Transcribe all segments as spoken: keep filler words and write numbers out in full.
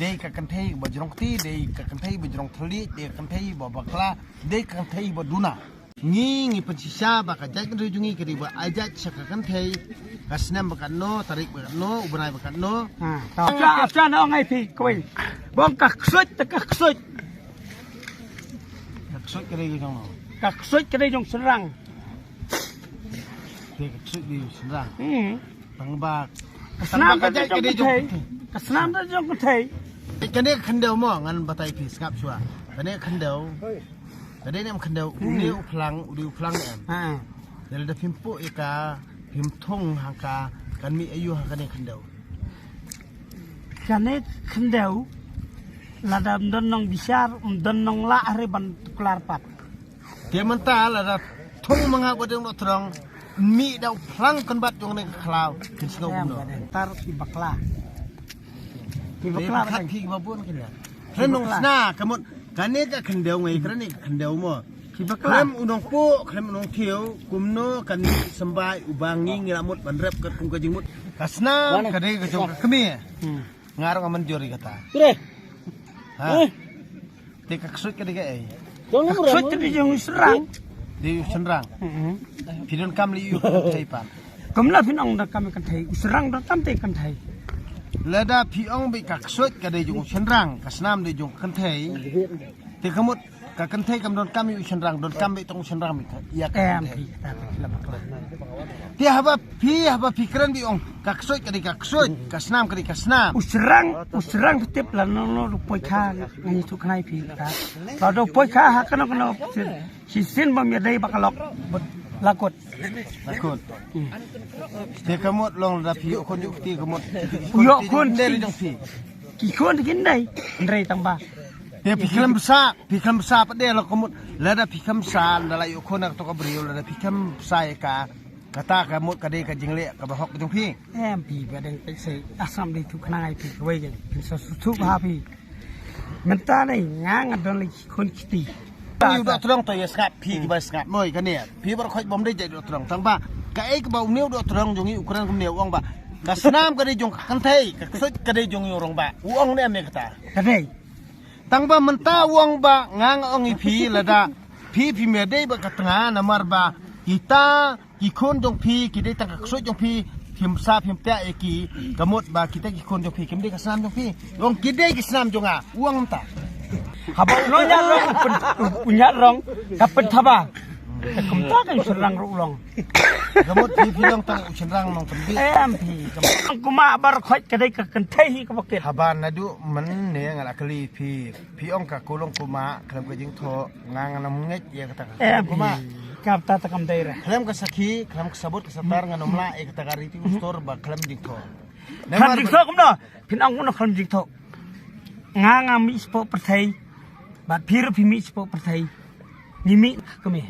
Dei ka kynthei ba jrong kti, dei ka kynthei ba jrong thylliej, dei ka kynthei ba bakla, dei ka kynthei ba duna. Ngi ngi pynshisha ba ka jaitbynriew jong ngi ka dei ba ai jait sha ka kynthei. Ka snem ba katno, tarik ba katno, u bnai ba katno. Ha, to. Acha, acha, na ong ai phi, kawei. Bong ka ksuid, te ka ksuid. Ka ksuid ka dei ka jong no. Ka ksuid ka dei jong shynrang. Te ka ksuid dei jong shynrang. Hmm. Tang ba, ka snam ka dei jong kynthei. Ka snam ka dei jong kynthei. Kane ka khyndew mo, ngan batai phi sngap shuwa. Kane ka khyndew. Ka dei ne em khyndew, u ne u phlang, u dei u phlang ne em. Ha. Lada phim puh ïa ka, phim thung ha ka, kan mih aïu ha kane ka khyndew. Kane ka khyndew, lada ym don nongbishar, ym don nonglah hynrei ban tuklar pat. Te mynta lada thung ma nga ba dang doh trong, mih da u phlang kynbat jong ne ka khlaw, kin sngew kumno. Tar ki bakla. Ki bakla. Ki ba bun kine. Kren nong sna, ka mut, kane ka khyndew ngai, kren ne ka khyndew mo. Ki bakla. Khlem u nongpuh, khlem u nongthiew, kumno kan symbai u ba ngi ngi la mut ban rep kat kum ka jingmut. Ka snam, ka dei ka jong ka kmie. Hmm. Nga ruh nga mynjur ïa kata. Kre. Ha. Eh. Te ka ksuid ka dei kaei? Ka ksuid ka dei jong u shynrang. Dei u shynrang. Mhm. Phi donkam lei u kynthei pat. Kumno phin ong donkam ïa kynthei? U shynrang donkam te kynthei. Lada phi ong ba ka ksuid ka dei jong u shynrang, ka snam dei jong ka kynthei. Te ka mut ka kynthei kam donkam ïa u shynrang, donkam ba tang u shynrang ba ïa ka kynthei. Em, phi kata phi la bakla. Te haba phi, haba phi kren ba ong ka ksuid ka dei ka ksuid, ka snam ka dei ka snam. U shynrang, u shynrang phi tip lano lano u poi kha, ngi shu khnai phi kata. Lada u poi kha ha kano kano shisien bym ïadei ba ka lok, la kut. La kut. Hmm. Te ka mut long lada phi ïoh khun ïoh kti ka mut. Ïoh khun dei jong phi. Ki khun kin dei, hynrei tang ba. Te phi khlem bsa, phi khlem bsa pat de la ka mut. Lada phi khlem bsa, lada la ïoh khun ha kato ka briew, lada phi khlem bsa ïa ka. Kata ka mut ka dei ka jingleh kaba hok jong phi. Em, phi ba dang peit sei, asam dei tu khnang ai phi kawei jeng. Phi sa su tu ba phi. Mynta nei nga nga don lei khun kti. Ïa u doh trong to ïa sngap phi kiba sngap. Moi kane. Phi baroh khoit bym dei jait doh trong. Tang ba kaei kaba une u doh trong jong ngi u kren kumne u ong ba ka snam ka dei jong ka kynthei, ka ksuid ka dei jong ngi u rangbah. U ong ne em ïa kata. Ka dei. Tang ba mynta u ong ba nga nga ong ïa phi lada phi phi me dei ba ka tnga namar ba kita ki khun jong phi ki dei tang ka ksuid jong phi, phim sa phim pia ïa ki, ka mut ba kita ki khun jong phi kim dei ka snam jong phi. U ong ki dei ki snam jong nga, u ong mynta. Haba u nongñiah rong, u pyn-, u ñiah rong, ka pynthaba. Ka kumta ka u shynrang ruh u long. Ka mut phi phi long tang u shynrang nongpynbeit. Em phi, ka mut. Kumba baroh khoit ka dei ka kynthei hi kaba kit. Haba naduh mynne nga la kylli phi, phi ong ka kulong kumba khlem ka jingthoh, nga ngam ngeit ïa kata ka kulong kumba. Em phi, kata ta kam dei re. Khlem ka sakhi, khlem ka sabut ka satar ngan ym lah ïa kata ka riti u stor ba khlem jingthoh. Khlem jingthoh kumno? Phin ong kumno khlem jingthoh. Nga nga mih shapoh pyrthei. Bad phi ruh phi mih shapoh pyrthei. Ngi mih ka kmie.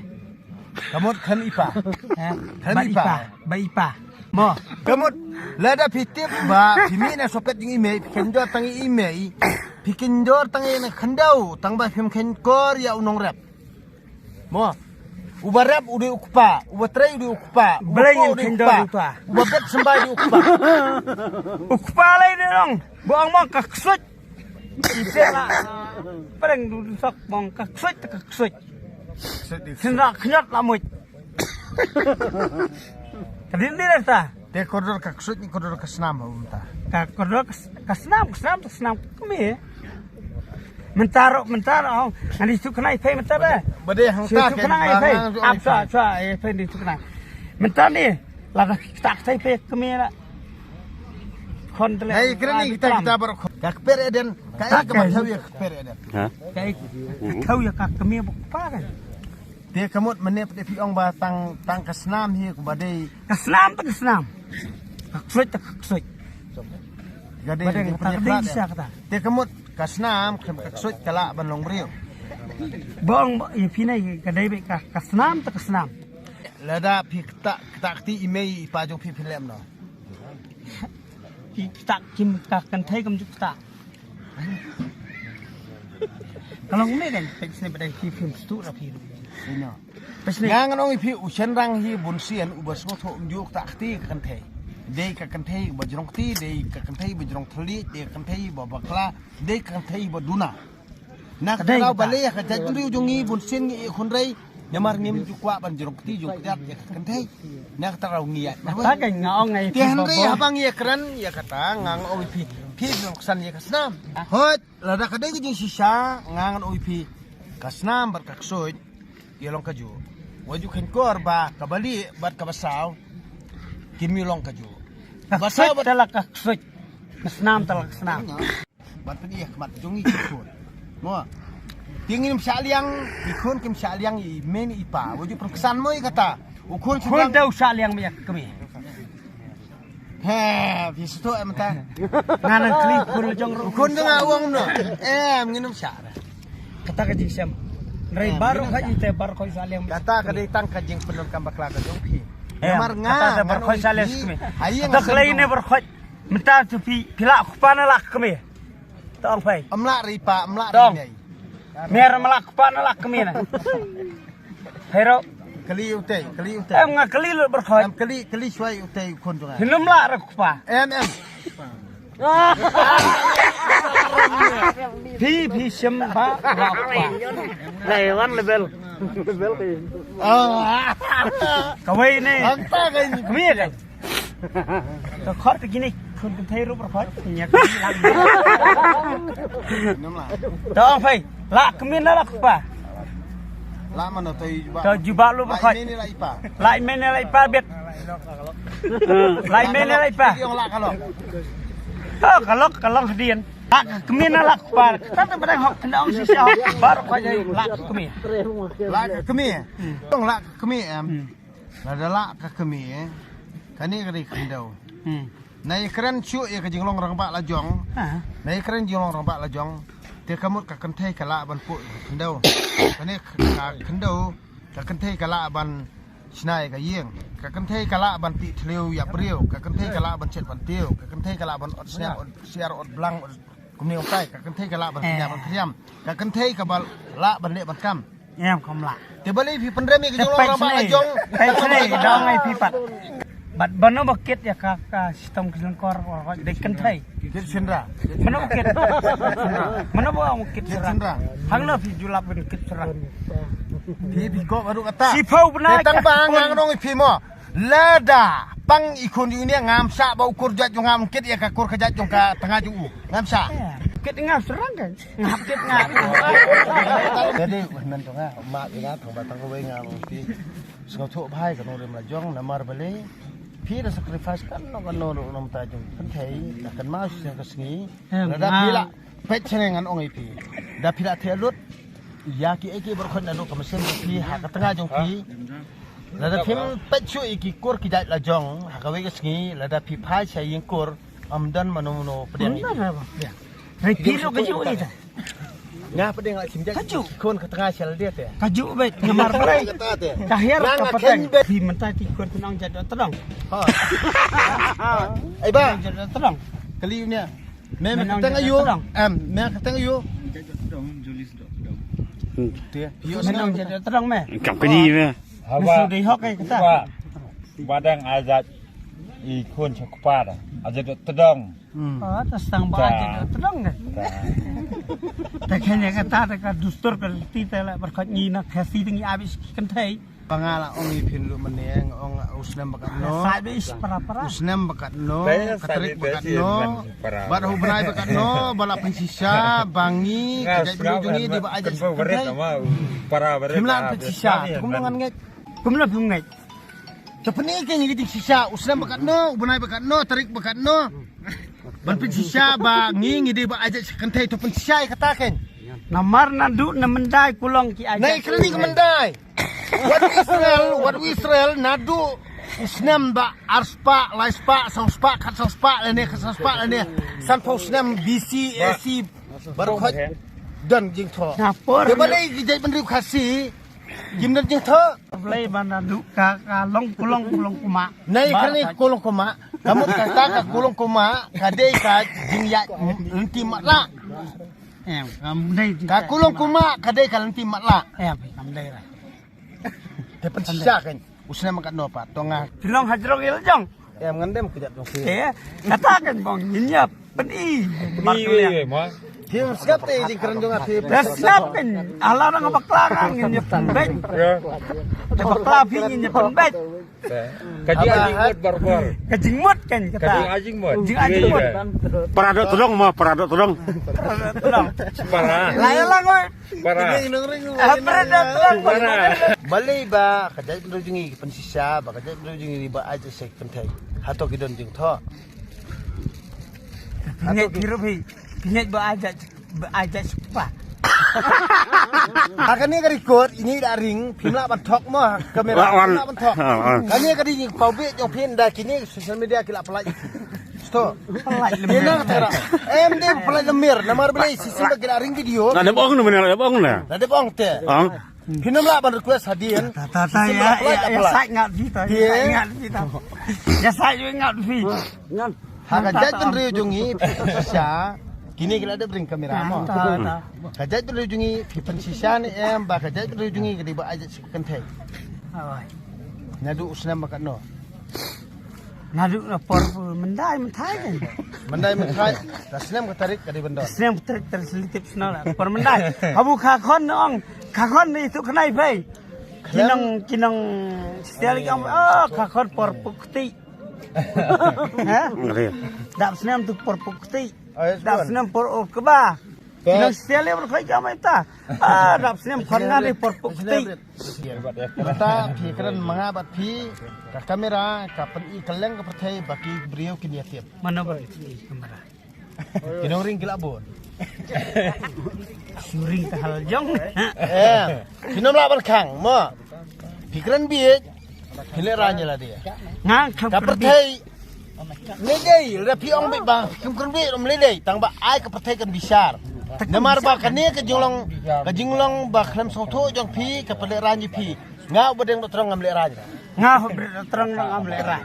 Ka mut khlem i pa. Eh, khlem i pa. Ba i pa. Mo. Ka mut lada phi tip ba phi mih na sohpet jong i mei, phi kynjor tang i mei, phi kynjor tang i na khyndew, tang ba phim khenkor ïa u nongrep. Mo. Uba rep u dei u kpa, uba trei u dei u kpa, uba poi u dei u kpa, uba bet symbai u dei u kpa. U kpa lei dei nong, ba ong mo ka ksuid. Ite la. Pyrshang du du sok bong ka ksuid, ka ksuid. Ksuid di. Sien la khñiot la muid. Ka dei dei ta. Te kordor ka ksuid ni kordor ka snam ha um ta. Ka kordor ka s-, ka snam, ka snam, ka snam kmie. Mynta ruh, mynta ruh, oh, ngan di suk khnai phai mynta ba. Ba dei hangta suk khnai phai. Ap sa, sa, eh, phai di suk khnai. Mynta ni, lada kita kita phai kmie la. Khon tle. Hei, kren ni kita kita bar khon. Ka kper eden, ka ai ka ba thaw ïa ka kper eden. Ha? Ka ai ka thaw ïa ka kmie ba kpa kan. Te ka mut mynne phi ong ba tang, tang ka snam hi ka ba dei. Ka snam ta ka snam. Ka ksuid ta ka ksuid. Ka dei ka dei ka dei sa kata. Te ka mut ka snam khlem ka ksuid ka lah ban long briew. Bong ba ïa phi nai ka dei ba ka, ka snam ta ka snam. Lada phi kta, kta kti i mei i pa jong phi phi lem no. Ki kta kim ka kynthei kam ju kta. Ka long me kan pek sne ba dei ki phim stu ra phi. Ino. Pek sne. Nga ngan ong i phi u shynrang hi bun sien uba sngewthuh um ju kta kti ka kynthei. Dei ka kynthei ba jrong kti, dei ka kynthei ba jrong thylliej, dei ka kynthei ba bakla, dei ka kynthei ba duna. Na ka dei kata ba leh ka jaitbynriew jong ngi bun sien ngi ïa khun rei. Namar ngim ju kwah ban jrong kti jrong kti ïa ka kynthei. Na kata ruh ngi ïa. Kata ka nga ong ngai. Te hynrei haba ngi ïa kren ïa kata nga ong ïa phi. Phi jrong ksan ïa ka snam. Hoi. Lada ka dei ka jingshisha nga ngan ong ïa phi, ka snam bad ka ksuid ki long kajuh. Wat ju kheiñ kor ba ka balieh bad ka basaw kim ïa long kajuh. Ka basaw bad ka la ka ksuid. Ka snam ta la ka snam. Bad pynïaid khmat jong ngi ki khun. Mo. Te ngin ym shah liang, ki khun kim shah liang i mei i pa. Wat ju pynksan mo ïa kata. U khun khun te u shah liang mei ka mei. He, phi sngewthuh em ta. Nga nang kli khun jong ruh. Khun jong nga wang no. Em, ngin ym shah. Kata ka jingsem. Rai baroh ka jingte baroh ka sa leng. Kata ka dei tang ka jingpyndonkam bakla ka jong phi. Namar nga kata baroh ka sa leng. Ai nga kata klei ne baroh ka. Mynta tu phi phi lah kpa na lah kmie. Tong phai. Amlah ri pa, amlah ri. Mer amlah kpa na lah kmie na. Hero. Kali u tei, kali u tei. Em nga kali lut berkhot. Em kali, kali shuai u tei u khun jong nga. Hinum lah rak kpa. Em, em. Phi, phi shem ba rak kpa. Lai wan level. Level ke. Ah. Kawei ne. Angta kai ni. Kami ya kai. To khot te kini khun kynthei ruh khot. Nya kini lang. Tong phai. Lah kmin lah kpa. Lah mano to jubak. To jubak lu khot. Lah mene lah ipa bet. Lah mene lah ipa. Ong lah kalok. To kalok kalok hadien. Lah kmin lah kpa. Kata te badang hok kena ong shisha hok. Baroh khot lah kmin. Lah kmin. Tong lah kmin em. Lada lah ka kmie, kane ka dei khyndew. Na ïa kren shuh ïa ka jinglong rangbah la jong. Na ïa kren jinglong rangbah la jong. Te ka mut ka kynthei ka lah ban puh ïa ka khyndew. Kane ka khyndew, ka kynthei ka lah ban shna ïa ka ïing. Ka kynthei ka lah ban tih thliew ïa briew. Ka kynthei ka lah ban chet ban tiew. Ka kynthei ka lah ban ot sniang, ot siar, ot blang, ot kumne ong kai. Ka kynthei ka lah ban khñiang ban khriam. Ka kynthei ka ba lah ban leh ban kam. Em kam lah. Te balei phi pynrem ïa ka jong long rama ka jong. Te phi dong ai phi pat. Bad bano ba kit ïa ka ka sitom ki lengkor dei kynthei. Kit sindra. Mano ba kit. Mano ba kit sindra. Hang no phi julap ban kit sindra. Phi phi ko baru kata. Si phau bna. Tang ba ngang nong phi mo. Lada pang i khun ïa u ne ngam sah ba u kur jait jong ngam kit ïa ka kur ka jait jong ka tnga jong u. Ngam sah. Kit ngam serang kan. Ngap kit ngap. Jadi men jong nga ma ïa nga thong ba tang wei ngam ti. Sngewthuh bha ïa ka nongrim la jong namar balei. Phi da sacrifice kan no kan no no ta jong kan thei da kan ma sha ka sngi. Lada phi la Peit shane ngan ong ïa phi. Da phi la theh lut ïa ki ei ki baroh khoit naduh ka mynsiem jong phi ha ka tnga jong phi. Lada phim peit shuh ïa ki kur ki jait la jong ha kawei ka sngi lada phi phai sha ïing kur ym don mano mano pdiang ïa phi. Hei phi ruh ka juh ïa ta. Nga pdiang la shim jait. Ka juh. Khun ka tnga sha lade te. Ka juh beit namar balei. Ka hiar ka pateng. Phi mynta ki kur tnong jait dot tnong. Ai ba. Jait dot tnong. Kali ïa u ne. Me me kyrteng aïu? Em, me kyrteng aïu? Te, ïa u snem. Mynta jait dot tnong me. Kam kani me. Haba dei hok ai kata. Ba dang ajat i khun sha kpa da. Ajat dot tnong. Oh, ta stang ba ajat dot tnong de. Ta kene kata ta ka dustur ka ti ta la berkat ngi na khasi ding abis ki kynthei. Ba nga la ong ïa phi ruh mynne nga ong u snem ba katno. Sa bit para para. U snem ba katno, ka tarik ba katno. Bad u bnai ba katno ba la pynshisha ba ngi ka jaitbynriew jong ngi dei ba ai jait shisha. Para para. Phim lah pynshisha. Kumno ngan ngeit? Kumno phim ngeit? To pyni ke ngi dei shisha u snem ba katno, u bnai ba katno, tarik ba katno. Ban pynshisha ba ngi ngi dei ba ai jait kynthei to pynshisha ïa kata ken. Namar naduh na Myndai kulong ki ai jait. Nai kren ni ka Myndai. Wat Israel, wat Israel naduh u snem ba ar spah, lai spah, saw spah, khat saw spah lane, khat saw spah lane. Sanphew snem B C, A C, baroh khoit don jingthoh. Te balei ki jaitbynriew Khasi kim don jingthoh. Balei ba naduh ka ka long kulong kulong kuma. Nai kane kulong kuma. Ka mut kata ka kulong kuma ka dei ka jingïaid lynti matlah. Em, kam dei. Ka kulong kuma ka dei ka lynti matlah. Em, kam dei lah. Te pynshisha kan. U snem ba katno pat to nga. Phi long hajrong ïa la jong. Em ngan dem kjat jong phi. Eh, kata kan bong ngiap pen i. Ni wei wei ma. Phim sngap te jingkren jong nga phi. Dah sngap kan. Ala nang bakla kan ngiap pen bek. Ya. Dah bakla phi ngiap pen bek. Ka jing ajing mut barbar. Ka jing mut kan kata. Ka jing ajing mut. Jing ajing mut. Para dok tolong ma, para dok tolong. Para. Lai lang oi. Para. Para dok tolong. Para. Balei ba ka jaitbynriew jong ngi ki pynshisha, ba ka jaitbynriew jong ngi ba ai jait sha ki kynthei. Hato ki don jingthoh. Pynjah ki ruh phi. Pynjah ba ai jait Ba ai jait sha pa. Ha kane ka record ini da ring phim lah ban thok mo kamera. Wan, wan. Phim lah ban thok. Ha, ha. Kane ka dei jingpawbit jong phi da kine social media ki la pynlait. Sto. Pynlait lem. Em dei pynlait lem namar balei shisien ba ki la ring video. Lah dep ong na, lah dep ong na. Lah dep ong te. Ong. Phin ym lah ban request hadien. Ta ta ta. Shisien ya, ba la pynlait, ya, la pynlait. Sait ngat phi ta. Ya. Sait ngat phi ta. Ya sait ngat phi. Ha ka jaitbynriew jong ngi phi pynshisha. Kine ki la dep ring kamera mo. Ta, ta. Ka jaitbynriew jong ngi phi pynshisha ne em ba ka jaitbynriew jong ngi ka dei ba ai jait sha ki kynthei. Hawai. Naduh u snem ba katno. Naduh na por pu myndai mynthai kan. Myndai mynthai. Ka snem ka tarik ka dei ban don. Snem ka tarik tarik selitip snem la. Por myndai. Habu ka khon ong. Ka khon ni tu khnai phai. Ki nong ki nong stel ki ong, oh, ka khon por pu kti. Ha? Ngerti. Dap snem tu por pu kti. Dap snem por o kba. Ki nong stel ïa por khoi ka mai ta. Ah, dap snem khon ngan ri por pu kti. Mynta phi kren ma nga bad phi ka kamera ka pyni kylleng ka pyrthei ba ki briew kin ïa tip. Mano ba ki kamera? Ki nong ring ki la bun. Shu ring ka hal jong. Eh, phin ym lah ban khang mo. Phi kren bieit. Phi lehrain ïa lade. Nga kham kren bieit. Ka pyrthei. Lehrain lada phi ong bieit ba kham kren bieit, ym lehrain tang ba ai ka pyrthei kan bishar. Namar ba kane ka jinglong, ka jinglong ba khlem sngewthuh jong phi ka pynlehrain ïa phi. Nga u Bahdeng Dohtdong ngam lehrain. Nga u Bahdeng Dohtdong ngam lehrain.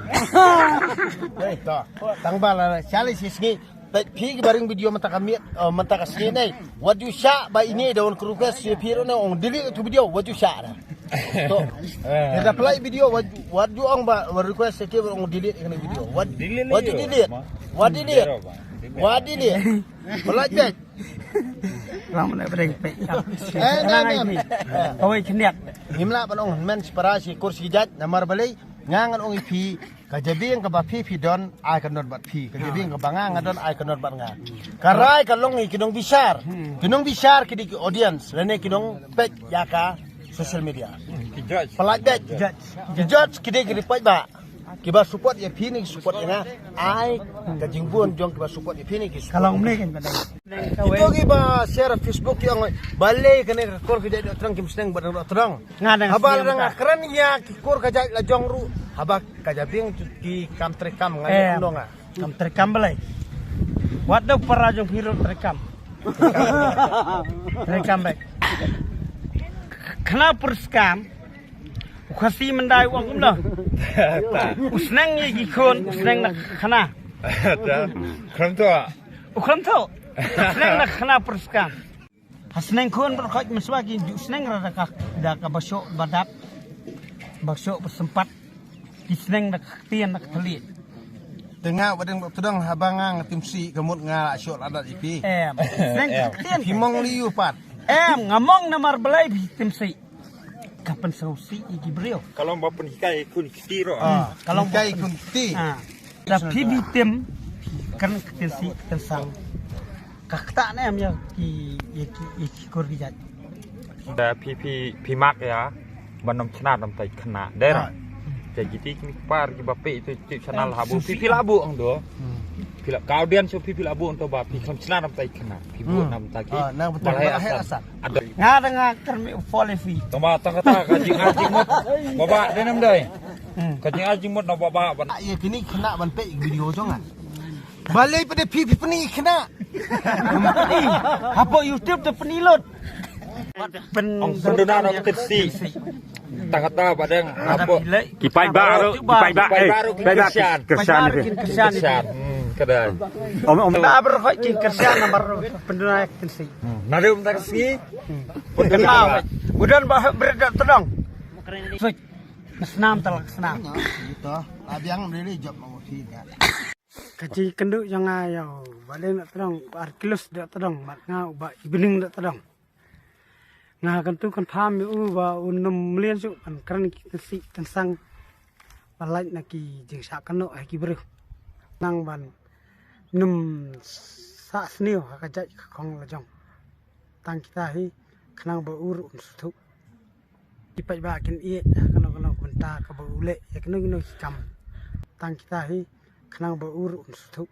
Hei, to. Tang ba la challenge ïa sngi. Peit phi kiba ring video mynta ka miet, oh, mynta ka sngi ne. Wat ju shah ba ine da wan request ïa phi ruh ne ong delete tu video, wat ju shah da. To. Eh. Ynda pynlait video wat, wat ju ong ba, wat request ïa ki ba ong delete ïa kane video. Wat, delete wat ju ïa delete. Wat delete. Delete. Wat delete. Pynlait beit. Lam na breng peit. Eh, na, na. Kawei khyndiat. Ngim lah ban ong hynmen shi para shi kur shi jait namar balei nga ngan ong ïa phi. Ka jabieng kaba phi phi don, ai ka don bad phi. Ka jabieng kaba nga nga don, ai ka don bad nga. Ka rai ka long ïa ki nongbishar. Hmm. Ki nongbishar ki dei ki audience, lane ki nongpeit ïa ka social media. Ki judge. Pynlait beit. Judge. Ki judge ki dei ki dei peit ba. Kiba support ïa phi ne ki support ïa nga. Ai ka jingbun jong kiba support ïa phi ne ki support. Ka long ne kan ka dei. Ito kiba share Facebook ki ong balei kane ka kur ka jait Dohtdong kim sdang bad Dohtdong. Nga dang. Haba la nga kren ïa ki kur ka jait la jong ruh. Haba ka jabieng ki kam treikam nga. Eh, ong nga. Kam treikam balei. Wat da para jong phi ruh treikam. Treikam beit. Kane pyrskam. U Khasi myndai u ong kumno. U sneng ïa ki khun, u sneng na khana. Khlem tho. U khlem tho. U sneng na khana pyrskam. Ha sneng khun bad khot mynshwa ki ju sneng ra da ka, da kaba shoh ba dap. Ba shoh ba sympat. Ki sneng da ka ktien da ka thylliej. Te nga Bahdeng Dohtdong haba nga nga tim sih ka mut nga la shoh la dat ïa phi. Em. Sneng da ka ktien. Phi mong lei pat. Em, nga mong namar balei phi tim sih. Ka pynsngewsih ïa ki briew. Ka long ba pynhikai khun kti ruh. Ah, ka long hikai khun kti. Ah. Da phi bi tim kan ka ktien sih kan sang. Ka ktah ne em ïa ki, ïa ki, ïa ki kur ki jait. Da phi, phi, phi mak ïa ban ym shna ram tai khana. Dei ra. Ah. Te kiti ki par kiba peit tu tu channel ha bu. Phi, phi la bu ong do. Hmm. Phi la ka audience phi, phi la bu ong to ba phi kham shna ram tai khana. Phi bu nam ta ki. Ah, nang betul. Balai ba asal. Asal. Ada. Nga da nga kyrmih u Paul ïa phi. Tang ba tang kata ka jingajingmut. Baba dei nam dei. Hmm. Ka jingajingmut na baba ban. Ah, ïa kini kena ban peit video jong nga. Balei pada phi phi pyni kena. Hapoh YouTube te pyni lut. Ong pynduna na ka tyrsi. Tang kata ba dang hapoh. Ki paidbah ruh, ki paidbah, eh, paidbah ki Khristan. Paidbah ki Khristan. Khristan. Hmm, ka dei. Om, om. Ba ber khoi ki Khristan namar pynduna ka tyrsi. Hmm. Nari um tak si. Pynduna. Udan ba bret da tedong. Sik. Snam tal snam. Ito. Abiang mrili job ma. Ka jingkynduh jong nga ïa u Bah Lieng Dohtdong, Bah Arkilus Dohtdong, bad nga u Bah Evening Dohtdong. Nga kyntu kynpham ïa u ba un ym mlien shuh ban kren ki tynsih tynsang ba lait na ki jingshah kynnoh ha ki briew. Nang ban ym sah sniew ha ka jait ka khong la jong. Tang kita hi khnang ba u ruh un sngewthuh. Ki paidbah kin ïeh ha kano kano ka bynta kaba u leh ïa kino kino ki kam. Tang kita hi khnang ba u ruh un sngewthuh.